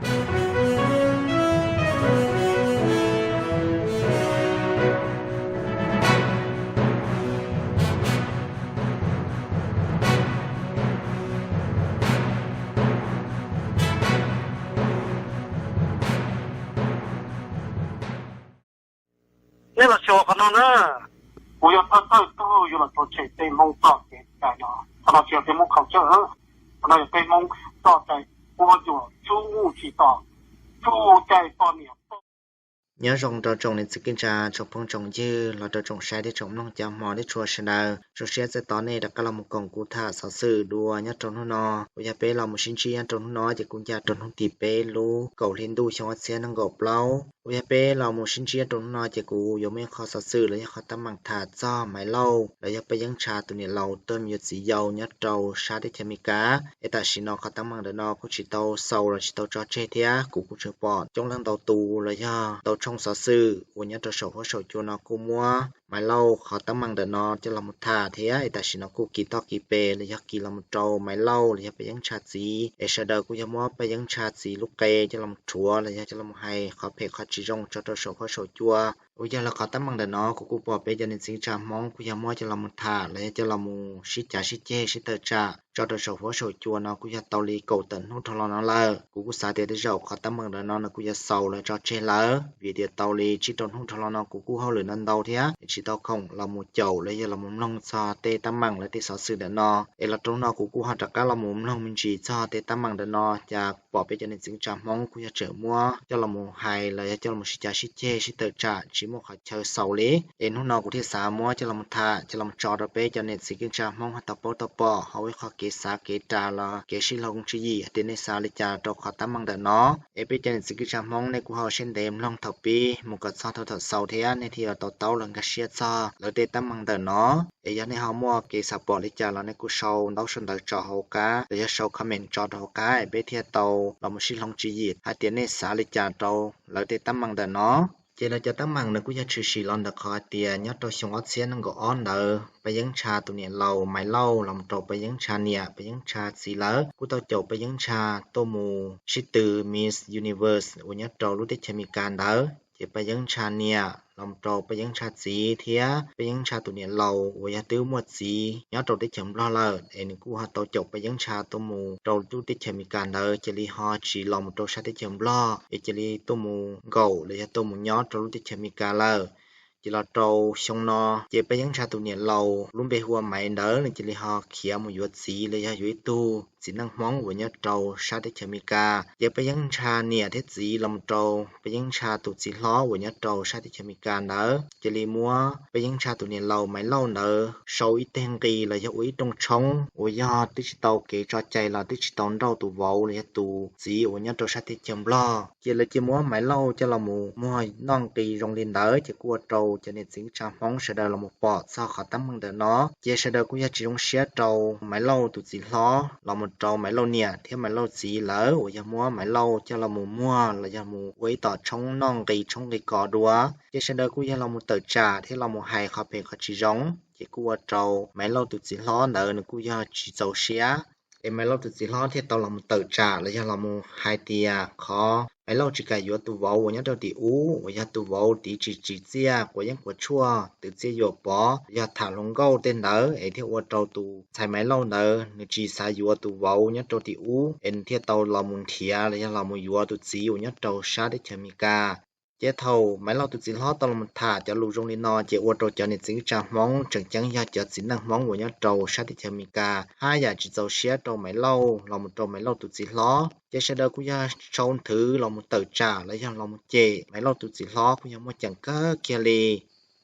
Nej los xyuas qhov no na, kuv yog thawj thawj tug yuav los rhuav tshem peb Hmoob txoj kev cai no. Qhov no tsis yog peb Hmoob khaus cawj, qhov no yog peb Hmoob txoj cai ua yuam tsuj muj tsis tos, tsuj cai poj niam. Nyob zoo rau tsoom niam txiv kwv tij tsoom phooj tsoom ywg los rau tsoom saib thiab tsoom mloog cov hmov thiab tshua sawv daws. Zoo siab txais tos nej rov qab los mus koom kuv tham xov xwm dua nyob rau hnub no. Uas yog peb los mus sib ntsib nyob rau hnub no ces kuj ncaj rau hnub tim peb lub kaum hli ntuj xyoo ob txhiab nees nkaum plaub. Uas yog peb los mus sib ntsib nyob rau hnub no ces kuv yuav muaj ib qho xov xwm los yog qhov teeb meem tham txog Maiv Lauj los yog Paj Yeeb Ntsha tus niam laus tuaj mus yuav txiv yau nyob rau sab teb chaws Amelikas. Es tam sim no qhov teeb meem ntawm no kuj tsis tau xaus los tsis tau tso tseg thiab kuv kuj tseem pom coob leej ntau tus los yog ntau tshooj xov xwm uas nyob rau saum huab saum cua no kuj muab Maiv Lauj qhov teeb meem ntawm no coj los mus tham thiab. Es tam sim no kuj kis toj kis pes los yog kis los mus rau Maiv Lauj los yog Paj Yeeb Ntsha txiv, es sawv daws kuj yog muab Paj Yeeb Ntsha txiv lub qe coj los mus rhuav los yog coj los mus hais qhov phem qhov tsis zoo tso rau saum huab saum cua. Uas yog lawv qhov teeb meem ntawm no kuv kuj pom peb cov niam txiv tsa Hmoob kuj yog muab coj los mus tham los yog coj los mus sib cav sib ceg sib tawm tsam tso rau saum huab saum cua no kuj yog tau li kaum tawm hnub dhau los no lawm. Kuv kuj xav tias tej zaum qhov teeb meem ntawm no nws kuj yuav xaus los tso tseg lawm, vim tias tau li tsib rau hnub dhau los no kuv kuj hauj lwm ntau ntau thiab tsis tau khoom los mus caum los yog los mus mloog txog tej teeb meem los tej xov xwm ntawm no. Es los rau no kuv kuj ho rov qab los mus mloog me ntsis txog tej teeb meem ntawm no, cas pom peb cov niam txiv tsa Hmoob kuj yog tseem muab coj los mus hais los yog coj los mus sib cav sib ceg sib tawm tsam tsis muaj qhov chaw xaus li. Es hnub no kuv thiaj xav muab coj los mus tham coj los mus tso rau peb cov niam txiv kwv tij tsa Hmoob ho tau paub tau pom ho ua ib qho kev xav kev ras los kev sib hloov tswv yim hais tias nej xav li cas rau qhov teeb meem ntawm no. Es peb cov niam txiv kwv tij tsa Hmoob nej kuj ho siab ntev mloog thaum pib mus kom txog thaum xaus thiab nej thiaj yuav tau taub los nkag siab txog lawv tej teeb meem ntawm no. Es yog nej ho muaj kev xav pom li cas los nej kuj sau ntaub sau ntawv tso hauv qab los yog sau comment tso rau hauv qab es peb thiaj tau los mus sib hloov tswv yim hais tias nej xav li cas rau lawv tej teeb meem ntawm no. Ces lawv cov teeb meem nws kuj yog tshwm sim los ntawm qhov hais tias nyob rau xyoo ob txhiab nees nkaum ob ntawd Paj Yeeb Ntsha tus niam laus Maiv Lauj los mus rau Paj Yeeb Ntsha niam Paj Yeeb Ntsha txiv lawv kuj tau caum Paj Yeeb Ntsha tuaj mus sib tw Miss Universe uas nyob rau lub teb chaws Amelikas ntawd. Ces Paj Yeeb Ntsha niam los mus rau Paj Yeeb Ntsha txiv thiab Paj Yeeb Ntsha tus niam laus uas yog twb muaj txiv nyob rau teb chaws Nplog lawm es nws kuj ho tau caum Paj Yeeb Ntsha tuaj mus rau lub teb chaws Amelikas ntawd, cia li ho tsis los mus rau sab teb chaws Nplog es cia li tuaj mus nkaum los yog tuaj mus nyob rau lub teb chaws Amelikas lawm. Ces los rau xyoo no ces Paj Yeeb Ntsha tus niam laus lub npe hu ua Maiv ntawd nws cia li ho khiav mus yuav txiv los yog yuav ib tug txiv neej Hmoob uas nyob rau sab teb chaws Amelikas. Ces Paj Yeeb Ntsha niam thiab txiv los mus rau Paj Yeeb Ntsha tus txiv hlob uas nyob rau sab teb chaws Amelikas ntawd cia li muab Paj Yeeb Ntsha tus niam laus Maiv Lauj ntawd sau ib teg nqi los yog ua ib rooj tshoob uas yog twb tsis tau kev tso cai los twb tsis tau nrauj tus vauv los yog tus txiv uas nyob rau sab teb chaws Nplog. Ces lawv cia muab Maiv Lauj coj los mus muag noj nqi zoo li ntawd ces kuj ua rau cov niam txiv tsa Hmoob sawv daws los mus pom txog qhov teeb meem ntawm no. Ces sawv daws kuj yog tsis zoo siab rau Maiv Lauj tus txiv hlob los mus rau Maiv Lauj niam thiab Maiv Lauj txiv lawv uas yog muab Maiv Lauj coj los mus muag los yog mus ua ib tom tshoob noj nqi tshoob nqi kos dua. Ces sawv daws kuj yog los mus tawm tsam thiab los mus hais qhov phem qhov tsis zoo, ces kuj ua rau Maiv Lauj tus txiv hlob ntawd nws kuj yog tsis txaus siab. Es Maiv Lauj tus txiv hlob thiaj tau los mus tawm tsam los yog los mus hais tias qhov Maiv Lauj tsis kam yuav tus vauv uas nyob rau tim ub uas yog tus vauv tiv tsis tsim txiaj quav yeeb quav tshuaj twv txiaj yuam pov los yog tham hluas nkauj tej ntawd es thiaj ua rau tus ntxhais Maiv Lauj ntawd nws tsis xav yuav tus vauv nyob rau tim ub es nws thiaj tau los mus nrhiav los yog los mus yuav tus txiv uas nyob rau sab teb chaws Amelikas. Ces thaum Maiv Lauj tus txiv hlob tau los tham cov lus zoo li no ces ua rau cov niam txiv tsa Hmoob tseem ceeb yog cov txiv neej Hmoob uas nyob rau sab teb chaws Amelikas haj yam tsis txaus siab rau Maiv Lauj los mus rau Maiv Lauj tus txiv hlob. Ces sawv daws kuj yog sau nthwv los mus tawm tsam los yog los mus cem Maiv Lauj tus txiv hlob kuj yog muaj ceem kawg kiag li.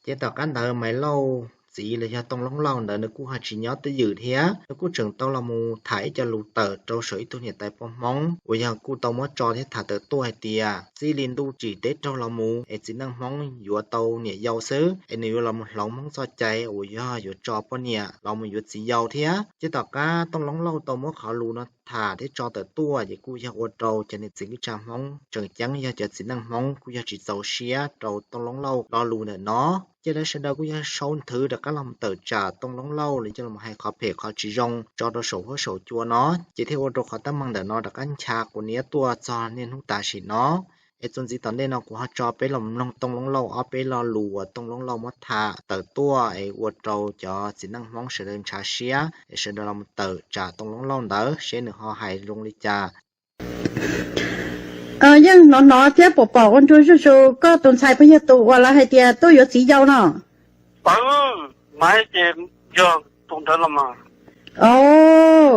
Ces tom qab ntawd Maiv Lauj txiv los yog Tooj Loob Lauj ntawd nws kuj ho tsis nyob twj ywm thiab, nws kuj tseem tau los mus tham ib co lus tawm rau saum ib tug niam tais poj Hmoob uas yog kuj tau muab tso thiab tham tawm tuaj hais tias txij li ntuj tsim teb raug los mus es txiv neej Hmoob yuav tau niam yau xwb es nws yuav los mus hloov Hmoob txoj cai uas yog yuav tso poj niam los mus yuav txiv yau thiab. Ces tom qab Tooj Loob Lauj tau muab qhov lus no tham thiab tso tawm tuaj ces kuj yog ua rau cov niam txiv kwv tij Hmoob tseem ceeb yog cov txiv neej Hmoob kuj yog tsis txaus siab rau Tooj Loob Lauj lo lus ntawm no. Ces lawv sawv daws kuj yog sau nthwv rov qab los tawm tsam Tooj Loob Lauj los coj los hais qhov phem qhov tsis zoo tso rau saum huab saum cua no, ces thiaj ua rau qhov teeb meem ntawm no rov qab ncha quas niab tuaj txog niaj hnub tam sim no. Es txuas ntxiv tom ntej no kuv ho tso peb los mloog Tooj Loob Lauj ob peb lo lus uas Tooj Loob Lauj muab tham tawm tuaj es ua rau cov txiv neej Hmoob sawv daws ntshav siab es sawv daws los tawm tsam Tooj Loob Lauj ntawd seb nws ho hais zoo li cas. Yeej hnov hnov thiab pom pom ua nrog zuj zus, koj tus ntxhais puas yog tus uas lawv hais tias tuaj yuav txiv yau no? Maiv ces yog tus ntawd los mas.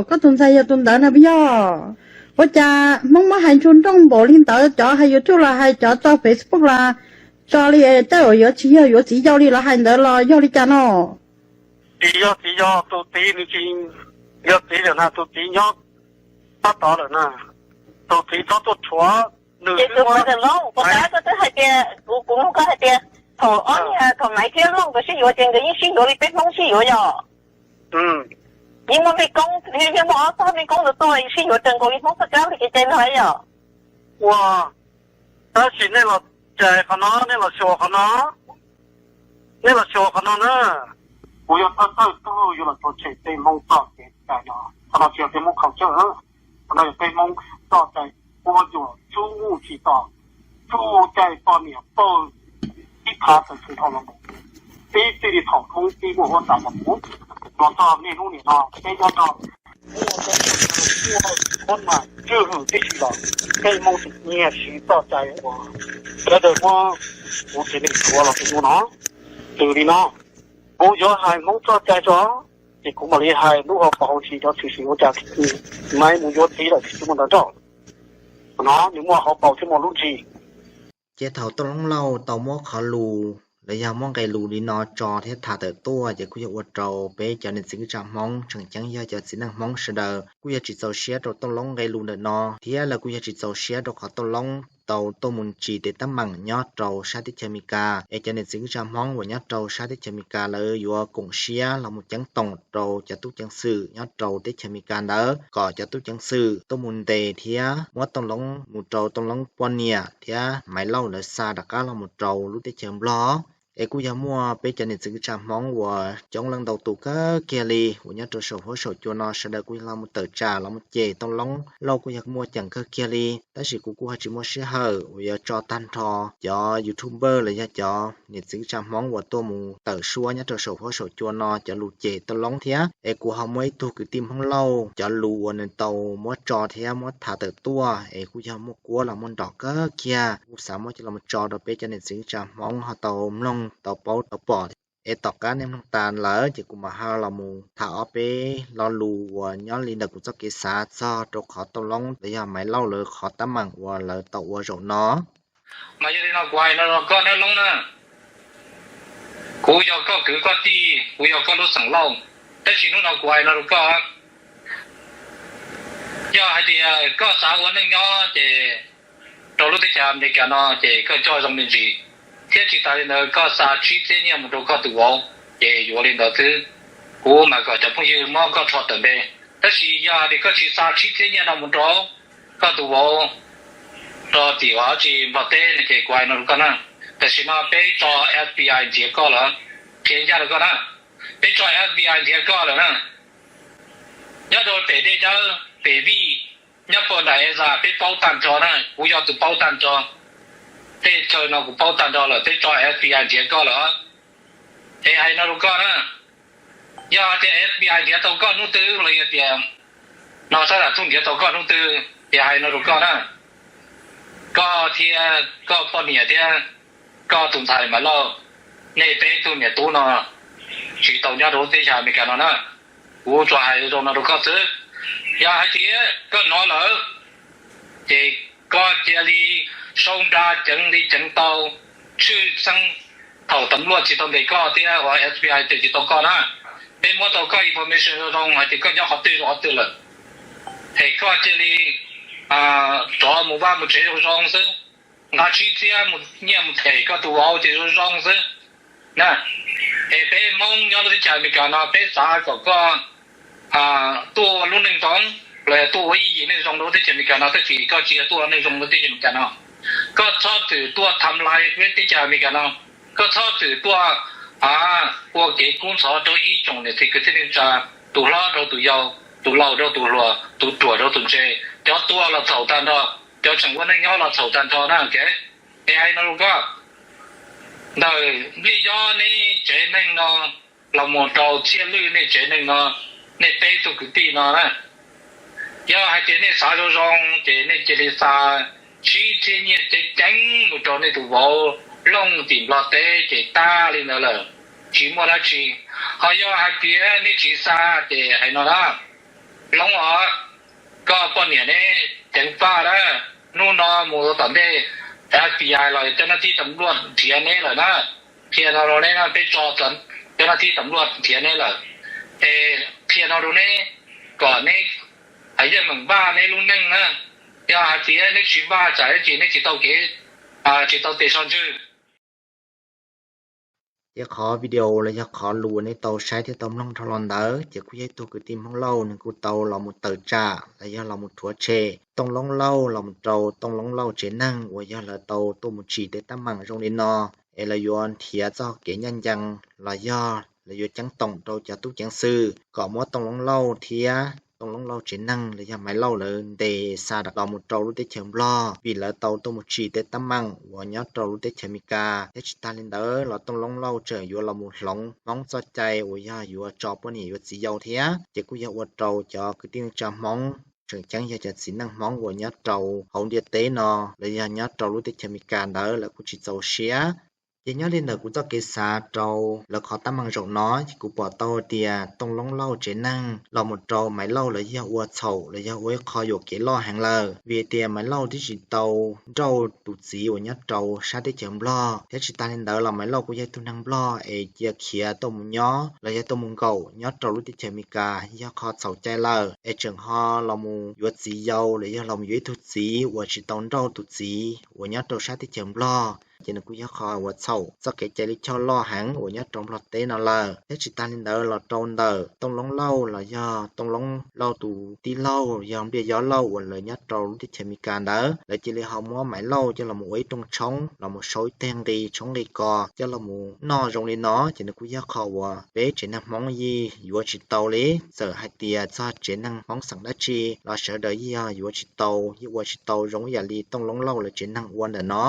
Koj tus ntxhais yog tus ntawd na puas yog? Ua cas Hmoob muab hais ntsuag nrooj npaum li ntawd, cov hais YouTube los hais, cov tso Facebook los tso li, tej zaum yuav tsis yog yuav txiv yau li lawv hais ntawd los yog li cas no? Tsis yog txiv yau, tus txiv nws tsis yog txiv lawm na, tus txiv nyob tab tom lawm na, tus txiv txhob tuaj rhuav nws. Ces tus President Looj, puas tab koj twb hais tias, kuv kuv nug koj hais tias thaum ob niag thaum Maiv thiab Looj nkawd sib yuav ces nkawd yeej sib yuav li peb Hmoob sib yuav yom? Yeej muaj mej koob, yeej muaj ob txog mej koob ntawd tuaj sib yuav raws nkaus li Hmoob txoj kab li kev cai ntag yom? Ua, tab sis nej los cais qhov no, nej los xyuas qhov no, nej los xyuas qhov no na. Kuv yog thawj thawj tug yuav los tuav tshem tej Hmoob txoj kev cai no, qhov no tsis yog tej Hmoob khaus cawj, qhov no yog tej Hmoob txoj cai ua yuam tsuj tsis tos, tsuj cai poj niam pawg ib phav tawm tsis dhau los mus. Tib txij li thaum Hmoob pib muaj huab tais los mus, los txog niaj hnub niam no peb nyob rau muaj muaj mas tswj hwm tib si los tej Hmoob tseem nyiag siv txoj cai uas sawv daws muab kuv txiv neej tuav los tus no. Twb li no, kuv yuav hais Hmoob txoj cai tso, ces kuv mam li hais lub hauv paus hauv tsis cov tshwm sim ua cas Maiv mus yuav txiv lawm tsis muaj ntawd rau. Qhov no nws muaj hauv paus thiab muaj lub ntsig. Ces thaum Tooj Loob Lauj tau muab qhov lus los yog muab nqe lus li no tso thiab tham tawm tuaj ces kuj yog ua rau peb cov niam txiv kwv tij Hmoob tseem ceeb yog cov txiv neej Hmoob sawv daws kuj yog tsis txaus siab rau Tooj Loob nqe lus ntawm no thiab lawv kuj yog tsis txaus siab rau qhov Tooj Loob tau tuaj mus tsim tej teeb meem nyob rau sab teb chaws Amelikas. Es cov niam txiv kwv tij Hmoob uas nyob rau sab teb chaws Amelikas lawv yuav koom siab los mus ceeb toom rau cov tub ceev xwm nyob rau teb chaws Amelikas ntawd kom cov tub ceev xwm tuaj mus ntes thiab muab Tooj Loob mus rau Tooj Loob poj niam thiab Maiv Lauj lawv xa rov qab los mus rau lub teb chaws Nplog. Es kuj yog muaj peb cov niam txiv kwv tij Hmoob uas coob leej ntau tus kawg kiag li uas nyob rau saum huab saum cua no sawv daws kuj yog los mus tawm tsam los mus cem Tooj Loob Lauj kuj yog muaj ceem kawg kiag li, tab sis kuv kuj ho tsis muaj sij hawm uas yuav tso tag nrho cov YouTuber los yog cov niam txiv kwv tij Hmoob uas tuaj mus tawm suab nyob rau saum huab saum cua no cov lus cem Tooj Loob thiab. Es kuv ho muaj ib tug kwv tij Hmoob Lauj cov lus uas nws tau muab tso thiab muab tham tawm tuaj es kuj yog muaj kuab los muaj nrom kawg kiag, kuj xav muab coj los tso rau peb cov niam txiv kwv tij Hmoob ho tau mloog tau paub tau pom. Es tom qab nej mloog tas lawm ces kuv mam ho los mus tham ob peb lo lus uas nyob li ntawm kuv txoj kev xav txog rau qhov Tooj Loob los yog Maiv Lauj lawv qhov teeb meem uas lawv tau ua zaum no. Mas yog li no kuv hais no rau koj Nab Loob na, kuv yog koj kwv koj tij, kuv yog koj lub xeem Lauj, tab sis hnub no kuv hais no rau koj, yog hais tias koj xav ua neej nyob ces rau lub teb chaws Amelikas no ces koj coj zoo me ntsis, thiab tsis tas li ntawd koj xa tsib txhiab nyiaj mus rau koj tus vauv ces yuav li ntawd xwb. Kuv mam kom cov phooj ywg muab koj rho tawm npe, tab sis yog hais tias koj tsis xa tsib txhiab nyiaj no mus rau koj tus vauv rau tim ua dab tsi Nplog teb no ces kuv hais no rau koj na, tam sim no peb tso F B I nrhiav koj lawm, qhia ncaj rau koj na, peb tso F B I nrhiav koj lawm na. Nyob rau pem dej dawb pem vij, nyob puag nram Eza peb paub tag nrho na, kuv yog tus paub tag nrho. Tej chaw no kuv paub tag nrho lawm, peb tso F B I nrhiav koj lawm. Es hais no rau koj na, yog tias F B I nrhiav tau koj hnub twg los yog tias no sab tam thub nrhiav tau koj hnub twg ces hais no rau koj na, koj thiab koj poj niam thiab koj tus ntxhais Maiv Lauj, nej peb tug niam tub no tsis tau nyob rau lub teb chaws Amelikas no na. Kuv tsuas hais zoo no rau koj xwb. Yog hais tias koj hnov lawm ces koj cia li sau nra ceev li ceev tau, tshwj xeeb thaum tam luaj tsis tau ntes koj thiab uas F B I ntes tsis tau koj na. Peb muab tau koj information zoo zoo hais tias koj nyob qhov twg zoo qhov twg lawm, es koj cia li rov mus vaj mus tsev zoo zoo xwb, nqa tsib txhiab nyiaj mus them koj tus vauv ces zoo zoo xwb na. Es peb Hmoob nyob lub teb chaws Amelikas no peb xav kom koj tuaj ua lub neej zoo, los yog tuaj ua ib yim neej zoo rau teb chaws Amelikas no, tab sis koj tsis yog tuaj ua neej zoo rau teb chaws Amelikas no. Koj txhob txwm tuaj tham lais peb teb chaws Amelikas no. Koj txhob txwm tuaj ua kev kub ntxhov rau ib tsoom niam txiv kwv tij neej tsa, tus hlob rau tus yau, tus laus rau tus hluas, tus ruam rau tus ntse. Cov tuag los txhaum tag nrho, cov tseem ua neej nyob los txhaum tag nrho na. Es hais no rau koj, ntawm Npliaj Yob neb tsev neeg no los mus rau Txhiaj Lwj nej tsev neeg no, nej peb tug kwv tij no na, yog hais tias nej xav zoo zoo ces nej cia li xa sib txhiab nyiaj ceev ceev mus rau nej tus vauv Looj tim Nplog teb ces tag li ntawd lawm, tsis muaj dab tsi. Ho yog hais tias nej tsis xa ces hais no na, Looj os, koj poj niam neb ceev faj na, hnub no mus tom ntej F B I los cov nab thib tam luaj nrhiav neb lawm na. Qhia no rau neb, peb tso cov nab thib tam luaj nrhiav neb lawm. Es qhia no rau neb kom neb yeej meem npaj neb lub neej na. Yog hais tias neb tsis npaj tsam ib tsam neb tsis tau kev, tsis tau tes so ntswg. Ces qhov video los yog qhov lus nej tau saib thiab tau mloog dhau los ntawd ces kuj yog ib tug kwv tij Hmoob Lauj nws kuj tau los mus tawm tsam los yog los mus rhuav tshem Tooj Loob Lauj los mus rau Tooj Loob Lauj tsev neeg uas yog lawv tau tuaj mus tsim tej teeb meem zoo li no, es lawv yuav nrhiav txoj kev ncaj ncees los yog lawv yuav ceeb toom rau cov tub ceev xwm kom muab Tooj Loob Lauj thiab Tooj Loob Lauj tsev neeg los yog Maiv Lauj lawv ntes xa los mus rau lub teb chaws Nplog, vim lawv tau tuaj mus tsim tej teeb meem uas nyob rau lub teb chaws Amelikas. Thiab tsis tag li ntawd los Tooj Loob Lauj tseem yuav los mus hloov Hmoob txoj cai uas yog yuav tso poj niam yuav txiv yau thiab. Ces kuj yog ua rau cov kwv tij neej tsa Hmoob, tseem ceeb yog cov txiv neej Hmoob uas nyob rau hauv ntiaj teb no los yog nyob rau lub teb chaws Amelikas ntawd lawv kuj tsis txaus siab. Ces nyob li ntawm kuv txoj kev xav rau lawv qhov teeb meem zaum no ces kuv pom tau tias Tooj Loob Lauj tsev neeg los mus rau Maiv Lauj lawv yog ua txhaum los yog ua ib qho yuam kev loj heev lawm, vim tias Maiv Lauj twb tsis tau nrauj tus txiv uas nyob rau sab teb chaws Nplog, thiab tsis tag li ntawd los Maiv Lauj kuj yog ib tug neeg Nplog es cia khiav tuaj mus nyob los yog tuaj mus nkaum nyob rau lub teb chaws Amelikas yog qho txhaum cai lawm, es tseem ho los mus yuav txiv yau los yog los mus yuav ib tug txiv uas tsis tau nrauj tus txiv uas nyob rau sab teb chaws Nplog. Ces nws kuj yog qho uas txhaum txoj kev cai lij choj loj heev uas nyob rau Nplog teb no lawm. Thiab tsis tag li ntawd los rau ntawm Tooj Loob Lauj los yog Tooj Loob Lauj tus tij laug yog Npliaj Yob Lauj uas lawv nyob rau lub teb chaws Amelikas ntawd, lawv cia li ho muab Maiv Lauj coj los mus ua ib rooj tshoob los mus sau ib teg nqi tshoob nqi kos coj los mus noj zoo li no, ces nws kuj yog qho uas peb tsev neeg Hmoob yeej yuav tsis tau li. Txawm hais tias txog tsev neeg Hmoob xeem dab tsi los sawv daws yeej yog yuav tsis tau, yeej ua tsis tau zoo ib yam li Tooj Loob Lauj lawv tsev neeg ua ntawm no.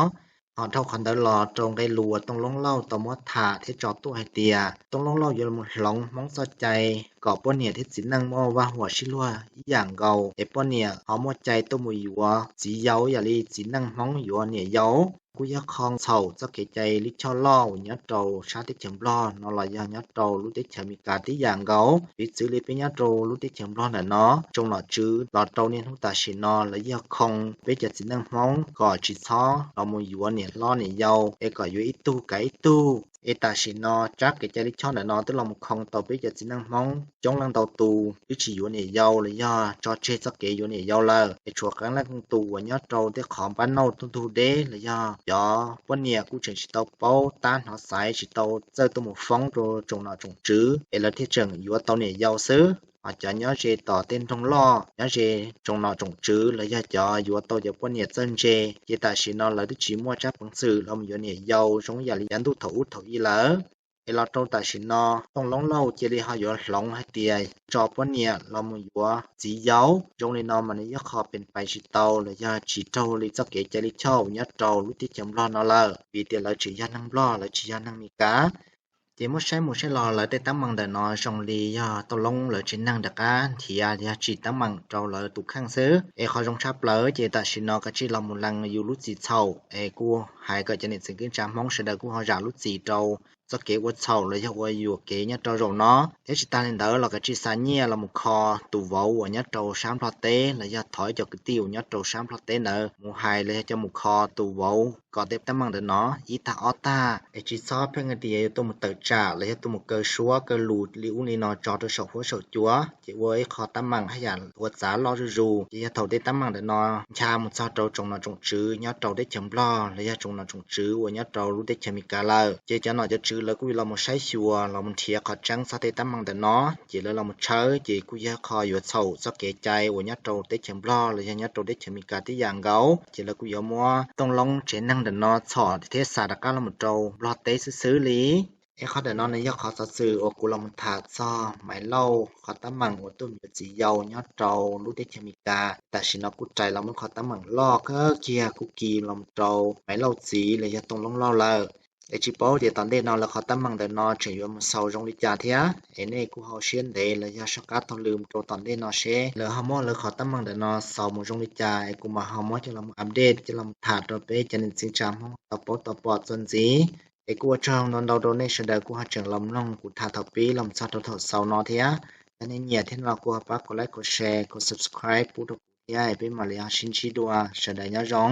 Ho dhau qhov ntawd los rau nqe lus uas Tooj Loob Lauj tau muab tham thiab tso tuaj hais tias Tooj Loob Lauj yuav los hloov Hmoob txoj cai kom poj niam thiab txiv neej muaj vaj huam sib luag ib yam nkaus, es poj niam ho muaj cai tuaj mus yuav txiv yau ib yam li txiv neej Hmoob yuav niam yau. Kuj yog qho txhaum txoj kev cai lij choj loj uas nyob rau sab teb chaws Nplog no los yog nyob rau lub teb chaws Amelikas tib yam nkaus. Piv txwv li peb nyob rau lub teb chaws Nplog ntawm no, tsoom nom tswv los rau niaj hnub tam sim no lawv yog khoo peb cov txiv neej Hmoob kom tsis txhob los mus yuav niam hlob niam yau, es kom yuav ib tug kav ib tug. Es tam sim no tsab kev cai lij choj ntawm no twb los mus khoo tau peb cov txiv neej Hmoob coob leej ntau tus twb tsis yuav niam yau los yog tso tseg txoj kev yuav niam yau lawm, es tshuav qee leej qee tus uas nyob rau tej qhov npab nauj tug ntug deb los yog cov poj niam kuj tseem tsis tau paub tab hnov xaiv, tsis tau txawj tuaj mus foob rau tsoom nom tsoom tswv es lawv thiaj tseem yuav tau niam yau xwb. Ho cov nyob ze tom tej nroog loj, nyob ze tsoom nom tsoom tswv los yog cov yuav tau cov poj niam txawj ntse, ces tam sim no lawv twb tsis muaj tsab peev xwm los mus yuav niam yau zoo ib yam li yav ntuj thaum ub thaum i lawm. Es los rau tam sim no Tooj Loob Lauj cia li ho yuav hloov hais tias tso poj niam los mus yuav txiv yau zoo li no mas nws yog qho pes pais tsis tau los yog tsis raug li txoj kev cai lij choj uas nyob rau lub teb chaws Nplog no lawm, vim tias lawv tseem yog neeg Nplog, lawv tsis yog neeg Amelikas. Ces muab saib mus saib los lawv tej teeb meem ntawm no zoo li yog Tooj Loob lawv tsev neeg rov qab nrhiav yog tsim teeb meem rau lawv tus kheej xwb. Es qhov zoo tshaj plaws ces tam sim no kav tsij los mus lees yus lub txim txhaum, es kuj hais kom cov niam txiv kwv tij Hmoob sawv daws kuj ho zam lub txim rau txoj kev ua txhaum los yog ua yuam kev nyob rau zaum no. Thiab tsis tag li ntawd los kav tsij xa nyiaj los mus kho tus vauv uas nyob rau sab Nplog teb los yog thov ib co kwv tij uas nyob rau sab Nplog teb ntawd mus hais los yog coj mus kho tus vauv kom tej teeb meem ntawm no ib tag ob tag, es tsis txhob pheej tias yuav tuaj mus tawm tsam los yog tuaj mus kaw suab kaw lus li ub li no tso rau saum huab saum cua, ces ua ib qho teeb meem haj yam ua txav loj zuj zus. Ces yog thaum tej teeb meem ntawm no ncha mus txog rau tsoom nom tsoom tswv nyob rau teb chaws Nplog los yog tsoom nom tsoom tswv uas nyob rau lub teb chaws Amelikas lawm, ces cov nom cov tswv twg lawv kuj yuav los mus saib xyuas los mus nrhiav qhov tseeb txog tej teeb meem ntawm no, ces lawv los mus tshawb ces kuj yog qhov yuav txhaum txoj kev cai uas nyob rau teb chaws Nplog los yog nyob rau teb chaws Amelikas tib yam nkaus, ces lawv kuj yuav muab tooj loob tsev neeg ntawm no txhom thiab xa rov qab los mus rau Nplog teb xwb xwb li. Es qhov ntawm no nws yog qhov xov xwm uas kuv los mus tham txog Maiv Lauj qhov teeb meem uas tuaj mus yuav txiv yau nyob rau lub teb chaws Amelikas. Tam sim no kuj rais los muaj qhov teeb meem loj kawg kiag kuj kis los mus rau Maiv Lauj txiv los yog tooj loob Lauj lawm. Es tsis paub tias tom ntej no lawv qhov teeb meem ntawm no tseem yuav mus xaus zoo li cas thiab. Es nej kuj ho siab ntev los yog soj qab taug lw mus rau tom ntej no seb lawv ho muab lawv qhov teeb meem ntawm no xaus mus zoo li cas, es kuv mam ho muab coj los mus update coj los mus tham rau peb cov niam txiv tsa Hmoob tau paub tau pom txuas ntxiv. Es kuj ua tsaug ntau ntau rau nej sawv daws kuj ho tseem los mloog kuv tham thaum pib los txog rau thaum xaus no thiab. Yog nej nyiam thiab no kuj ho pab kom like, kom share, kom subscribe pub rau kuv thiab, peb mam li ho sib ntsib dua, sawv daws nyob zoo.